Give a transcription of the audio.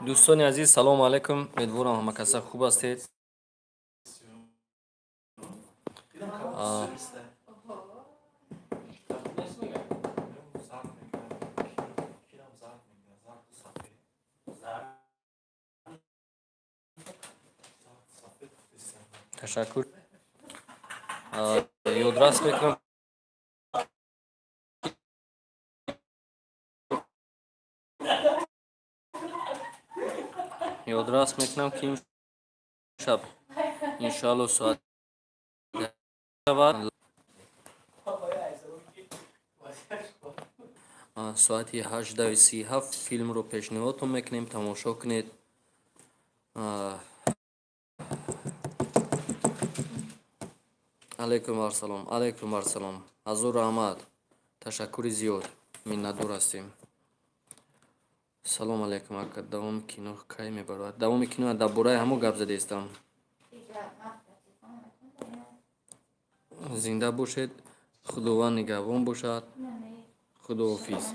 Дӯстони азиз, салому алайкум. Умедворам, ҳама каса хуб ҳастед. Ташаккур. Ёдрас мекунам, ёдрас мекунам, ки имшаб, иншоалло, соат шавад, соати 18:37 филмро пешниҳодтон мекунем, тамошо кунед. Алайкум вассалом, алайкум вассалом, ҳазур раҳмат, ташаккури зиёд, миннатдор ҳастем. Салом алайкум, ака, давоми кино кай мебарояд? Давоми кино дар бораи ҳамо гап задаистам. Зинда бошед, Худованд нигаҳбон бошад, худоҳофиз.